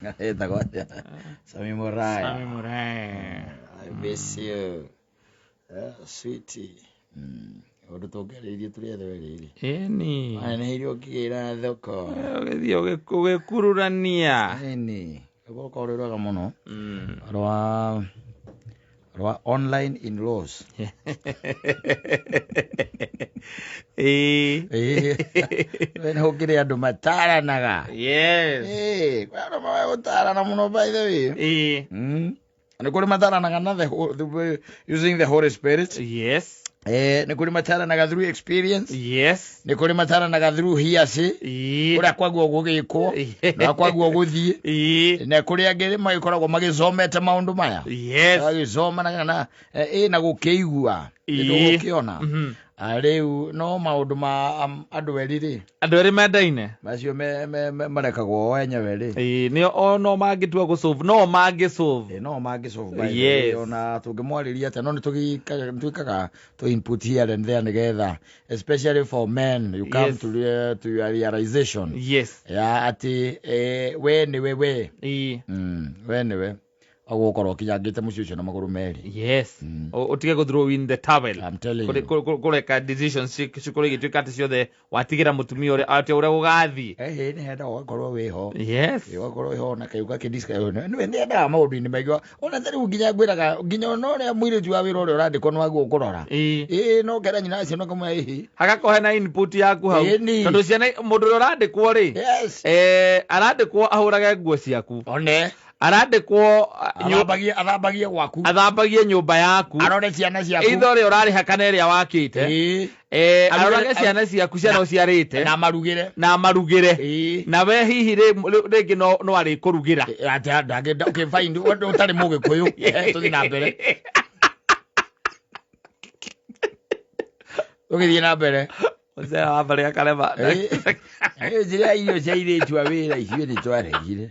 Etagwo atĩa? Sami Muraya. Sami Muraya. I miss you. Sweetie. Ũndũ tũngĩarĩrĩria tũrĩ othe werĩ rĩ. Ĩni. Waneneheire ũkĩgĩra thoko. Ũgĩthiĩ ũgĩkururania. Ĩni. Rũgũkorwo rwĩ rwega mũno. Rwa online in laws. Ĩĩ. Ĩĩ. Nĩ gũkĩrĩ andũ mataranaga. Yes. Ĩĩ, kwĩ andũ moĩ gũtarana mũno by the way. Ĩĩ. Nĩ kũrĩ mataranaga na the using the Holy Spirit. Yes. Nĩ kũrĩ mataranaga through experience. Yes. Nĩ kũrĩ mataranaga through hearsay. Ĩĩ. Ũrĩa kwaguo gũgĩkwo na kwaguo gũthiĩ. Ĩĩ. Na kũrĩ angĩ magĩkoragwo magĩcomete maũndũ maya. Yes. Magĩcoma na kana na gũkĩigua. Ĩĩ. Gũkĩona. Rĩu no maũndũ ma andũ erĩ rĩ. Andũ erĩ mendaine. Macio marekagwo o enyewe rĩ. Ĩĩ, nĩo o no mangĩtua gũsolve, no mangĩsolve. Ĩĩ, no mangĩsolve by the way, Yes. ona tũngĩmwarĩria atĩa, no nĩ twĩkaga to input here and there nĩgetha, especially for men, you come Yes. to your realization. Yes. Ya atĩ, we nĩwe we. Ĩĩ. We nĩwe. Ũgũkorwo ũkinyangĩte mũciĩ ũcio na magũrũ merĩ. Yes. Ũtige gũ throw in the towel. I'm telling you. Kũreka decisions cikorwo igĩtuĩka atĩ ciothe watigĩra mũtumia ũrĩa, atĩ ũrĩa gũgathiĩ. Ĩhĩ, nĩ hendaga ũgakorwo wĩho. Yes. Ĩ, ũgakorwo wĩho na kĩu gakĩ-discuss. Nĩ nĩendaga maũndũ-inĩ maingĩ. Ona ta rĩu nginya ngwĩraga, nginya ona ũrĩa mũirĩtu wa wĩra ũrĩa ũrandĩkwo nĩ wagwo kũrora. Ĩ. Ĩ, no kera nyina acio no kamwe ĩhĩ. Hagakorwo hena input yaku hau. Ĩ, ni. Tondũ ciana, mũndũ ũrĩa ũrandĩkwo rĩ, Yes. Arandĩkwo ahũrage nguo ciaku. One. Arandĩkwo, Athambagie gwaku. Athambagie nyũmba yaku. Arore ciana ciaku. Either ũrĩa ũrarĩha kana ĩrĩa wakĩte. Ĩĩ. Arorage ciana ciaku, ciana ũciarĩte. Na marugĩre. Na marugĩre. Ĩĩ. Na we hihi rĩngĩ no arĩkũrugĩra. Ĩ, atĩ andũ angĩ, okay, fine, ũtarĩ mũgĩkũyũ. Tũthiĩ na mbere. Tũgĩthiĩ na mbere. Mũcere wa barĩa karema. Ĩ, ĩ, njĩra ya irio cia airĩtu a wĩra ithuĩ nĩ twaregire.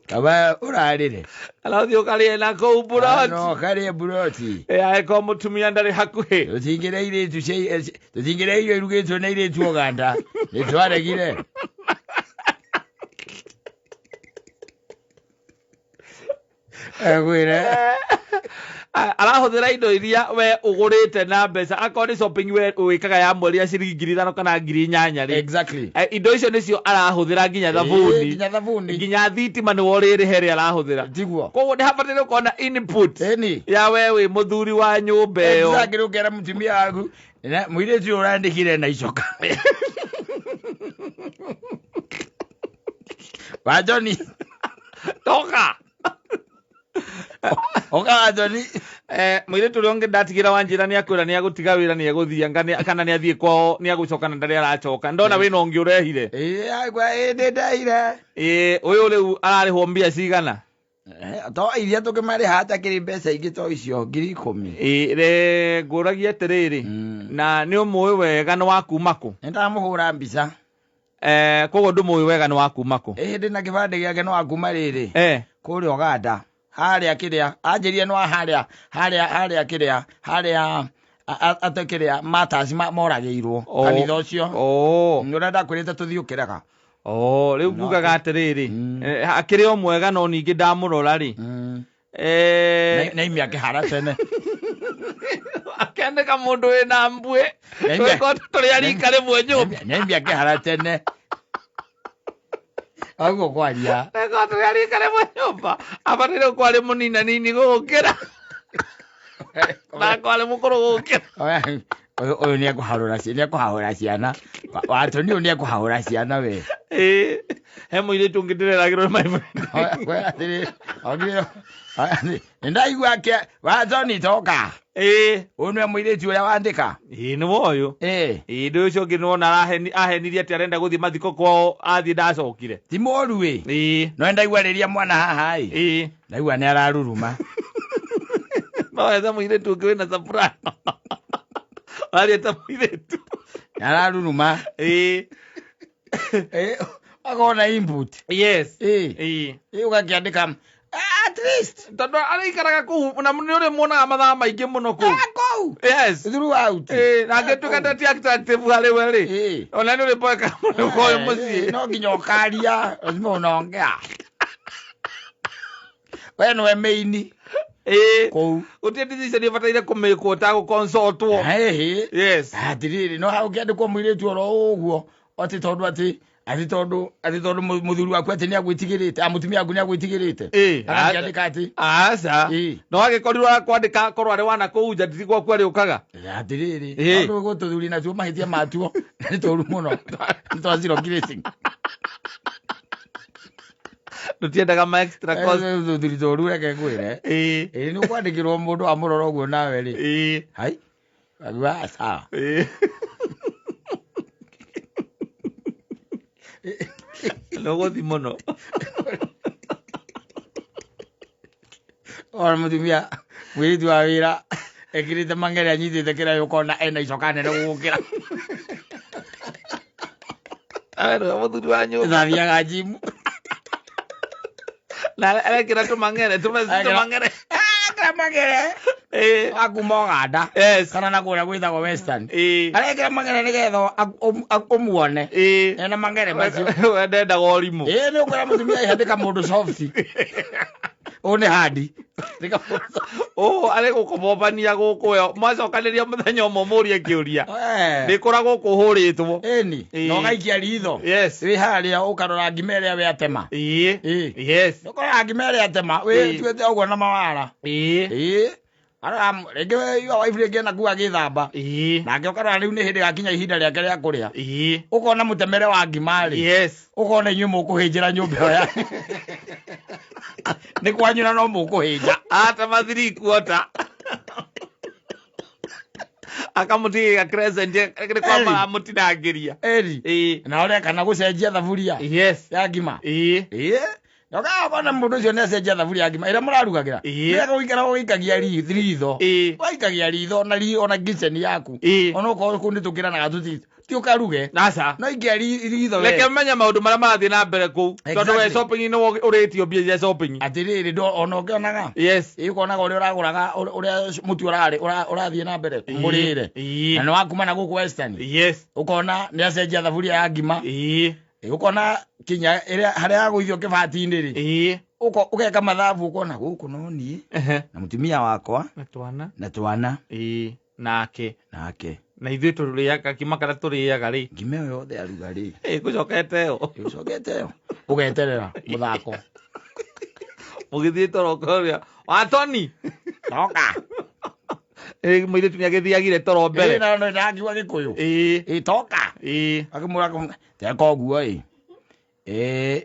Kaba ũrarĩre. Arathiĩ ũkarĩe na kũu mburoti. No, ũkarĩe mburoti. Ĩ, angĩkorwo mũtumia ndarĩ hakuhĩ. Tũtingĩrĩa airĩtu cia, tũtingĩrĩa irio irugĩtwo nĩ airĩtu Ũganda. Nĩ twaregire. Egwĩre. Arahũthĩra indo iria we ũgũrĩte na mbeca. Akorwo nĩ shopping we wĩkaga ya mweri ya ciringi ngiri ithano kana ngiri inyanya rĩ. Exactly. Indo icio nĩcio arahũthĩra nginya Ĩĩ, thabuni. nginya thabuni. Nginya thitima nĩwe ũrĩrĩhe ĩrĩa arahũthĩra. Tiguo. Koguo nĩ habataire gũkorwo na input. Ĩni. Ya we wĩ mũthuri wa nyũmba ĩyo. Exactly, ũkera mũtumia waku, na mũirĩtu ũyũ ũrandĩkire na icoka. Wa Johnny. Toka. Oka wa Johnny. Mũirĩtu ũrĩa ũngĩ ndatigĩra Wanjĩra nĩ akwĩra nĩ agũtiga wĩra, nĩ egũthiĩ, anga kana nĩ athiĩ kwao, nĩ agũcoka na ndarĩ aracoka. Ndona wĩna ũngĩ ũrehire. Ĩĩ, agwa, ĩĩ, nĩ ndehire. Ĩĩ, ũyũ rĩu ararĩhwo mbia cigana? To iria tũkĩmarĩha atakĩrĩ mbeca ingĩ to icio ngiri ikũmi. Ĩĩ, ngũragia atĩrĩrĩ, na nĩ ũmũĩ wega nĩ wa kuma kũ? Nĩ ndamũhũra mbica. Koguo ndũmũĩ wega nĩ wa kuma kũ? Ĩĩ, ndĩ na kĩbandĩ gĩake nĩ wa kuma rĩrĩ. Kũrĩa Ũganda. Harĩa kĩrĩa, anjĩrire nĩ wa harĩa, harĩa, harĩa kĩrĩa, harĩa, ate kĩrĩa, matas moragĩirwo. Kanitha ũcio. Nĩ ũrĩa ndakwĩrĩte tũthiĩ ũkĩrega. Rĩu ngugaga atĩrĩrĩ, akĩrĩ o mwega no ningĩ ndamũrora rĩ. Na ime akĩhara tene. Akĩandĩka mũndũ wĩna mbuĩ. Na ime- Tũgĩkorwo tũrĩ a rika rĩmwe nyũmba. Na ime akĩhara tene. Aguo kwaria. Tũgĩkorwo tũrĩ a rika rĩmwe nyũmba. Abataire gũkorwo arĩ mũninanini gũgũkĩra. Na akorwo arĩ mũkũrũ gũgũkĩra. Ũyũ nĩ ekũharũra nĩ ekũhahũra ciana. Watoni ũyũ nĩ ekũhahũra ciana we. Ĩĩ. He mũirĩtu ũngĩ ndĩreragĩrwo nĩ my friend. Oya, atĩrĩ, okire, oya, nĩ ndaigua Watoni toka. Ĩĩ. Ũyũ nĩwe mũirĩtu ũrĩa wandĩka? Ĩĩ, nĩwe ũyũ. Ĩĩ. Ĩĩ, ndũ ũcio ũngĩ nĩwona ahenirie atĩ arenda gũthiĩ mathiko kwao, athiĩ ndacokire. Ti mũru ĩ. Ĩĩ. No ndaigua rĩrĩa mwana haha ĩ. Ĩĩ. Ndaigua nĩ araruruma. No wethe mũirĩtu ũngĩ wĩna soprano. Aria ta mũirĩtu. Nĩ araruruma. Ĩĩ. Ĩĩ, akona input. Yes. Ĩĩ. Ĩĩ. Ĩĩ, ũgakĩandĩka, at least. Tondũ arĩikaraga kũu, na nĩ ũrĩ muonaga mathaa maingĩ mũno kũu. Kũu. Yes. Throughout. Ĩĩ, na angĩtuĩka ta ti attractive harĩ we rĩ. Ĩĩ. Ona nĩ ũrĩ boeka mũno ũkoĩ mũciĩ. No nginya ũkaria, lazima unaongea. We nĩwe main kũu. Gũtirĩ decision ĩbataire kũmĩkwo ũtagũconsultwo. Ĩhĩ. Yes. Atirĩrĩ, no hau ũkĩandĩkwo mũirĩtu oro ũguo atĩ tondũ atĩ atĩ tondũ atĩ tondũ mũthuri waku atĩ nĩagwĩtigĩrĩte, mũtumia waku nĩagwĩtigĩrĩte. Agakĩandĩka atĩ Aca. No agĩkorirwo akwandĩka korwo arĩ wana kũu nja ti gwaku arĩũkaga. Atirĩrĩ, tondũ gũtũthuri natuo mahĩtia matuo nĩ tũru mũno, nĩ twa zero grazing. Tũtiendaga ma extra cost. Tũthuri tũru reke ngwĩre. Ĩĩ nĩ ũkwandĩkĩrwo mũndũ amũrora ũguo nawe rĩ. Hai. Akiuga sawa. Nĩ ũgũthi mũno. Ona mũtumia mũirĩtu wa wĩra ekĩrĩte mang'ere anyitĩte kĩraĩ ũkona ena icoka nene gũgũkĩra. Nawe nĩwe mũthuri wa nyũmba. Thambiaga njimu. Na arekĩra tũmang'ere, tũmang'ere. Arekĩra mang'ere. Wa kuma Ũganda. Yes. Kana na kũrĩa gwĩtagwo Western. Arekĩra mang'ere nĩgetha ũmuone. Ena mang'ere macio. We ndendaga ũrimũ. Nĩ ũkwĩra mũtumia ĩhandĩka mũndũ soft. Ũũ nĩ handi. Ũũ arĩ gũkũbombania gũkũ we. Mwacokanĩria mũthenya ũmwe mũrie kĩũria. Ndĩkũra gũkũ ũhũrĩtwo. Ĩni. Na ũgaikia ritho. Yes. Wĩ harĩa ũkarora ngima ĩrĩa we atema. Yes. Ũkarora ngima ĩrĩa atema. Wĩ tuĩte ũguo na mawara. Arora rĩngĩ we your wife rĩngĩ ena kuo agĩthamba. Nake ũkarora rĩu nĩ hĩndĩ gakinya ihinda rĩake rĩa kũrĩa. Ũkona mũtemere wa ngima rĩ. Yes. Ũkona inyuĩ mũkũhĩnjĩra nyũmba ĩyo ya. Nĩ kwanyu na no mũkũhĩnja. Atema three quarter. Akamũtigĩra crescent nĩ kwa maramũtinangĩria. Eri. Na ũrĩa kana gũcenjia thaburia. Yes. Ya ngima. Na ũkona mũndũ ũcio nĩ acenjia thaburia ya ngima ĩrĩa mũrarugagĩra. Nĩ gũikara ũgĩikagia ritho. Waikagia ritho na ona kitchen yaku. Ona okorwo kũu nĩ tũkĩranaga tũti ti ũkaruge. Aca. No ikia ritho we. Reke menye maũndũ marĩa marathiĩ na mbere kũu. Tondũ we shopping nĩ ũrĩtio mbia cia shopping. Atĩrĩrĩ, ona ũkĩonaga. Yes. Ũkonaga ũrĩa ũragũraga, ũrĩa mũtu ũrathiĩ na mbere mũrĩre. Na nĩ wakuma na gũkũ Western. Yes. Ũkona nĩ acenjia thaburia ya ngima. Ũkona kinya ĩrĩa harĩa yagũithio kĩbati-inĩ rĩ. Ũgeka mathabu ũkona gũkũ no niĩ na mũtumia wakwa na twana. Na twana. Nake. Nake. Na ithuĩ tũrĩaga ngima kana tũrĩaga rĩ? Ngima ĩyo yothe aruga rĩ? Ĩgũcokete ĩyo. Ĩgũcokete ĩyo. Ũgeterera mũthako. Mũgĩthiĩ toro ũkoria, wa Tony. Toka. Mũirĩtu nĩagĩthiagire toro mbere. Na no ndakiuga Gĩkũyũ. Toka. Akĩmwĩra teka ũguo ĩ.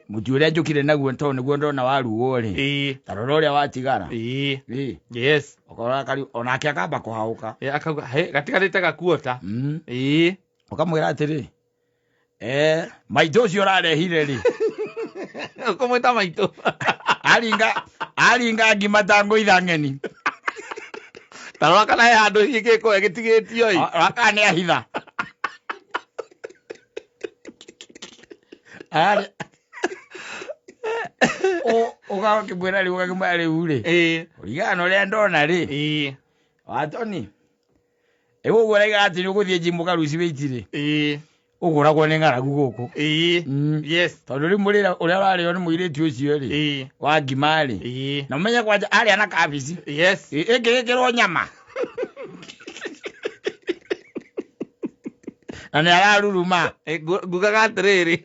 Mũtu ũrĩa njũkire naguo tondũ nĩguo ndona warugwo rĩ. Ta rora ũrĩa watigara. Yes. Ũkora kari onake akamba kũhaũka. Akauga, he, gatigarĩte gakuota. Ũkamwĩra atĩrĩ, maitũ ũcio ũrarehire rĩ. Ũkũmwĩta maitũ. Aringa ngima ta ngũitha ng'eni. Ta rora kana he handũ hihi gĩkũe gĩtigĩtio ĩ. Rora kana nĩ ahitha. Ararĩ. Ũgakĩmwĩra rĩu, ũgakĩmwĩra rĩu rĩ. Kũringana na ũrĩa ndona rĩ. Wa Tony. Ũguo ũraiga atĩ nĩ ũgũthiĩ gym ũkaruci weight rĩ. Ũkũragwo nĩ ng'aragu gũkũ. Yes. Tondũ rĩu mũrĩre ũrĩa ũrarĩo nĩ mũirĩtu ũcio rĩ. Wa ngima rĩ. Na ũmenye kwanja arĩa na kabici. Yes. Ĩngĩgĩkĩrwo nyama. Na nĩ araruruma. Ngugaga atĩrĩrĩ.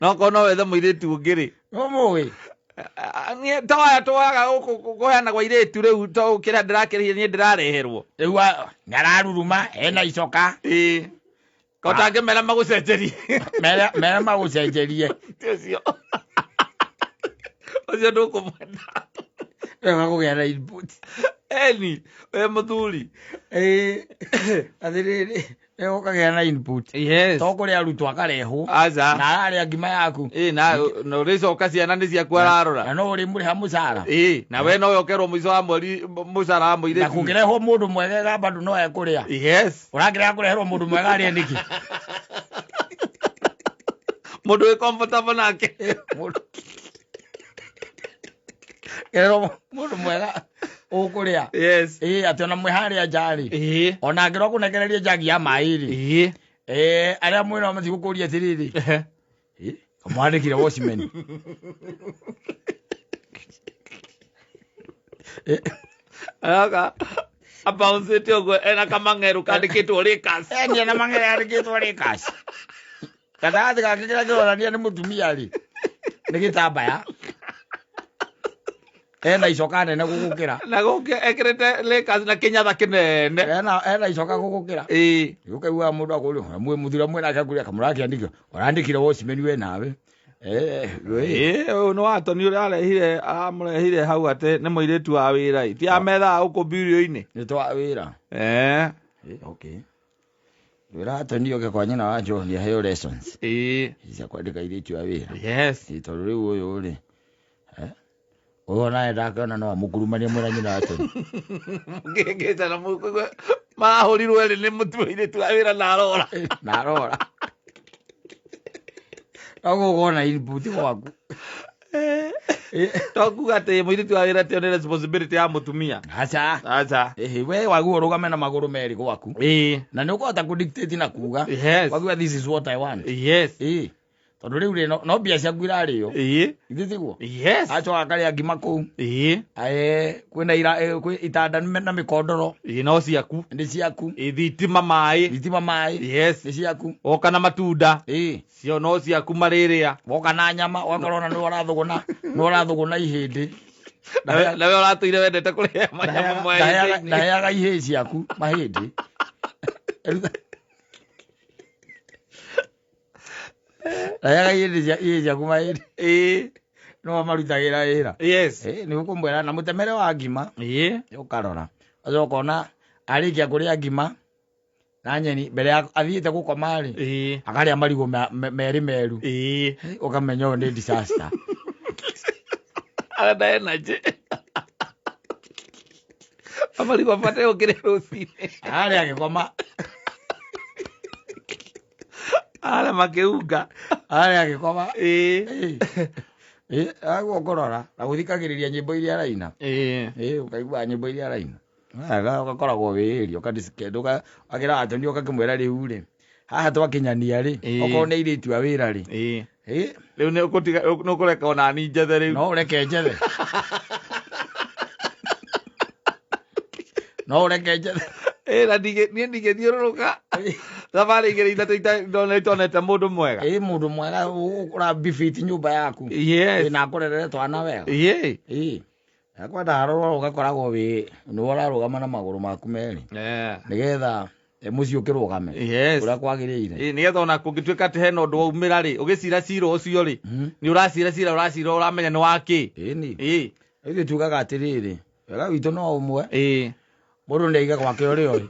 No korwo no wethe mũirĩtu ũngĩ rĩ. Ũmũĩ. Niĩ to aya twoyaga gũkũ kũheanagwo airĩtu rĩu to kĩrĩa ndĩrakĩrĩhia niĩ ndĩrareherwo. Rĩu nĩ araruruma, ena icoka. Ko tangĩmera magũcenjerie. Mera magũcenjerie. Ti ũcio. Ũcio ndũkũmwenda. Wega kũgĩa na input. Eni, we mũthuri. Atĩrĩrĩ, wega ũkagĩa na input. Yes. To kũrĩa arutwo akarehwo. Aca. Na ararĩa ngima yaku. Na ũrĩcoka ciana nĩ ciaku ararora. Na no ũrĩmũrĩha mũcara. Na we no ũkerwo mũico wa mweri mũcara wa mũirĩtu. Na kũngĩrehwo mũndũ mwega bado no ekũrĩa. Yes. Ũrakĩrega kũreherwo mũndũ mwega arĩe nĩkĩ? Mũndũ wĩ comfortable nake. Mũndũ. Kerwo mũndũ mwega ũkũrĩa. Yes. Atĩ ona mwĩ harĩa nja rĩ. Ona angĩrwo kũnengereria njagi ya maĩ rĩ. Arĩa mwĩna matigũkũria atĩrĩrĩ. Kamwandĩkire watchman. Aroka abouncĩte ũguo ena kamang'eru kandĩkĩtwo Lakers. Endia na mang'ere yandĩkĩtwo Lakers. Gatagatĩ gake kĩrĩa kĩronania nĩ mũtumia rĩ nĩ gĩtambaya ena icoka nene gũgũkĩra. Na gũkĩ ekĩrĩte Lakers na kĩnyatha kĩnene. Ena icoka gũgũkĩra. Ĩĩ. Ũkaigua mũndũ akũria mwĩ mũthura mwĩ nake akũria kamũrakĩandĩkire ũrandĩkire watchman we nawe. We. Ĩĩ, ũyũ nĩ watoni ũrĩa arehire aramũrehire hau atĩ nĩ mũirĩtu wa wĩra ĩ. Ti amethaga gũkũ mbirio-inĩ. Nĩ twa wĩra. Okay. Wĩra Atoni oke kwa nyina wa John aheo lessons. Ĩĩ. Cia kwandĩka airĩtu a wĩra. Yes. Ĩĩ, tondũ rĩu ũyũ rĩ. Ũyũ onawe ndakĩona no amũkurumanie mwĩra nyina wa Atoni. Ngĩngĩca na mũkũigua marahũrirwo erĩ nĩ mũirĩtu wa wĩra na arora. Na arora. No gũkona input gwaku. To kuga atĩ mũirĩtu wa wĩra tio nĩ responsibility ya mũtumia. Aca. Aca. Ĩhĩ, we wagua ũrũgame na magũrũ merĩ gwaku. Ĩĩ. Na nĩ ũkũhota kũ-dictate na kuga. Yes. Wakiuga this is what I want. Yes. Ĩĩ. Tondũ rĩu rĩ no mbia ciaku irarĩo. Ĩĩ. Ithuĩ tiguo? Yes. Acoka akarĩa ngima kũu. Ĩĩ. Kwĩna ira, kwĩ itanda na mĩkondoro. Ĩĩ, no ciaku. Nĩ ciaku. Ĩĩ, thitima maĩ. Thitima maĩ. Yes. Nĩ ciaku. Woka na matunda. Ĩĩ. Cio no ciaku marĩrĩa. Woka na nyama, ũgakorwo ona nĩwe ũrathũgũna, nĩwe ũrathũgũna ihĩndĩ. Nawe ũratũire wendete kũrĩa manyama mahĩndĩ-inĩ. Ndaheaga ihĩĩ ciaku mahĩndĩ. Ndaheaga ihĩĩ ciaku mahĩndĩ. Ĩĩ. No marutagĩra wĩra. Yes. Ĩĩ, nĩ ũkũmwĩra na mũtemere wa ngima. Ĩĩ. Ũkarora. Ũgacoka ũkona arĩkia kũrĩa ngima na nyeni mbere ya athiĩte gũkoma rĩ. Ĩĩ. Akarĩa marigũ merĩ meru. Ĩĩ. Ũkamenya ũyũ nĩ disaster. Arenda energy. Amarigũ abataire gũkĩrĩa rũcinĩ. Arĩa agĩkoma. Arĩa makĩunga. Arĩa agĩkoma. Ĩĩ. Ĩĩ. Aguo ũkũrora na gũthikagĩrĩria nyĩmbo iria araina. Ĩĩ. Ĩĩ, ũkaigua nyĩmbo iria araina. Ũgakoragwo wĩĩria, ũkakĩra Atoni ũgakĩmwĩra rĩu rĩ, haha twakinyania rĩ, okorwo nĩ airĩtu a wĩra rĩ. Ĩĩ. Ĩĩ. Rĩu nĩ ũgũtiga, nĩ ũkũreka ona niĩ njethe rĩu. No ũreke njethe. No ũreke njethe. Ĩĩ, na niĩ ndingĩthiũrũrũka. Thabarĩ igĩrĩ ithatũ itonete mũndũ mwega. Ĩĩ, mũndũ mwega ũrabifiti nyũmba yaku. Yes. Ĩĩ, na akũrerere twana wega. Ĩĩ. Ĩĩ. Akwenda harorwo ũgakoragwo wĩ nĩwe ũrarũgama na magũrũ maku merĩ. Nĩgetha mũciĩ ũkĩrũgame. Yes. Ũrĩa kwagĩrĩire. Ĩĩ, nĩgetha ona kũngĩtuĩka atĩ hena ũndũ waumĩra rĩ, ũgĩcira cira ũcio rĩ, nĩ ũracira cira, ũracira ũramenya nĩ wa kĩ. Ĩĩ ni. Ĩĩ. Ithuĩ tugaga atĩrĩrĩ, wega witũ no ũmwe. Ĩĩ. Mũndũ nĩ aige gwake ũrĩa ũrĩ.